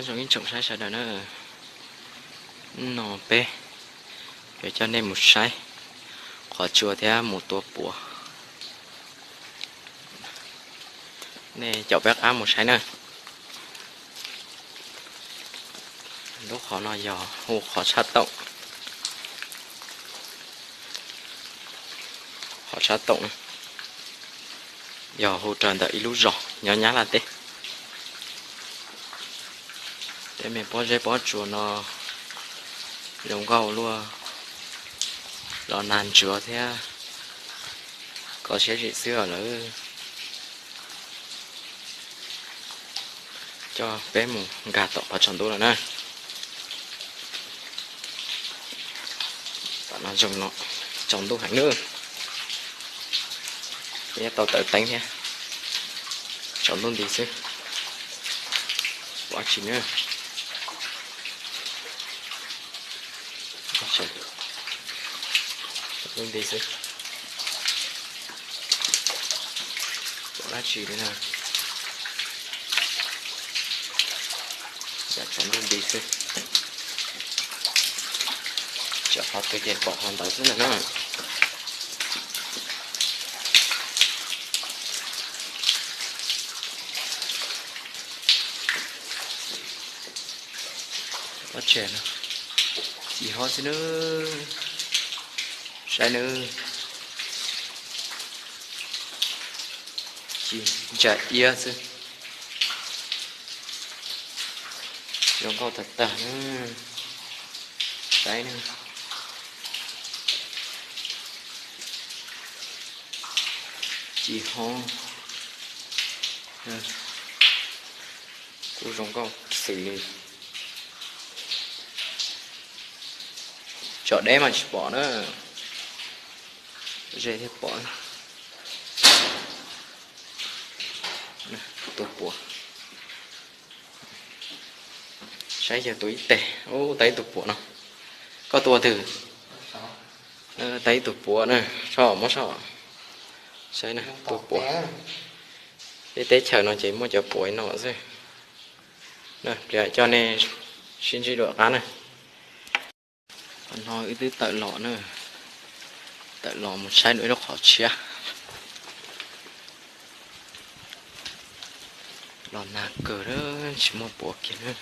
Zoo ib tsoom saib sawv daws na, hnub no peb yuav coj nej mus saib qhov tsua thiab mus tua puav. Nej caum peb qab mus saib na. Lub qhov no yog hu qhov tshab toom. Qhov tshab toom yog hu rau ntawm ib lub zos nyob Nyab Laj teb. Tej me pob zeb pob tsuas no zoo nkauj luaj, los nag ntsuav thiab kho siab zim xwb os lawm. Coj peb mus nkag tom qhov tsaus ntuj lawm na. Tam no zoo no, tsaus ntuj heev na. Peb tau taws teeb thiab. Tsaus ntuj nti xwb. Pom dab tsi na? Tsaus ntuj nti xwb. Pom dab tsi li na? Yam tsaus ntuj nti xwb. Tsam qhov twg ces pom qhov ntawd xwb ntag na. Pob tseg no, ci ho xwb nawb. Saib nawb, ci ntsa iab xwb. Zoo nkauj tag tag na. Saib na, ci ho kuj zoo nkauj xws li. Tso deb mas tsis pom na, ze thiaj pom. Tus puav, saib yog tus ib teg. Ub, tau ib tug puav no. Koj tua twg? Tau ib tug puav na, soj muab soj. Saib na, tus puav. Peb teb chaws no ces muaj cov puav no xwb. Pliag coj nej sib ntsib dua qab na. Qhov no wb twb tawm los na, tawm los mus saib dua ib lub qhov tshiab. Los nag kawg, tsis muaj puav kiag na.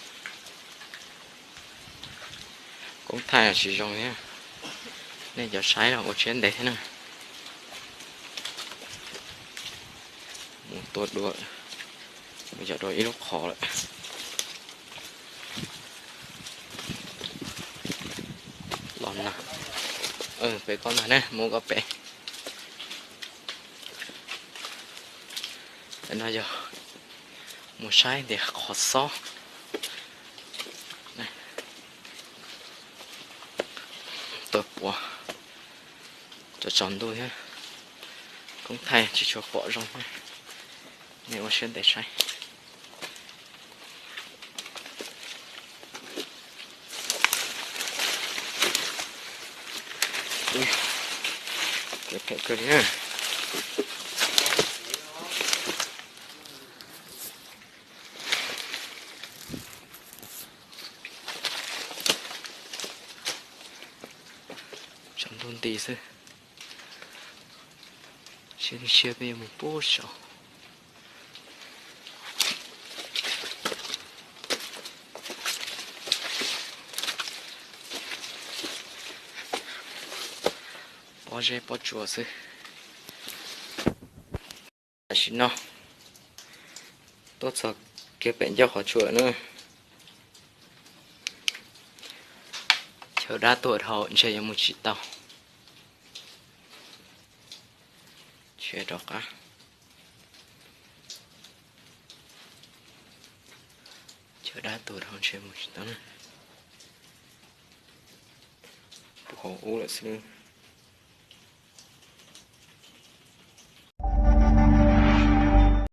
Koob thaij tsis zoo thiab, nej cov saib los ua siab ntev thiab na. Mus tua dua, mus yos dua ib lub qhov lawm. Los nag, pem koj ntag ne, muab koj pem. No yog mus saib tias qhov xob, tua puav, tsaus tsaus ntuj thiab, koob thaij tsis tshua pom zoo, nej ua siab ntev saib. Kev phem kawg li na. Tsaus ntuj nti xwb, siab li siab peb yuav mus pub saud. Pob zeb pob tsuas xwb. Tam sim no tuaj txog kiag pem ncauj qhov tsua na. Chaw dab tuag dhau ntshe yuav mus tsis tau. Tsis rov qab. Chaw dab tuag dhau ntshe mus tsis tau na. Puv hauv ub lawm xwb.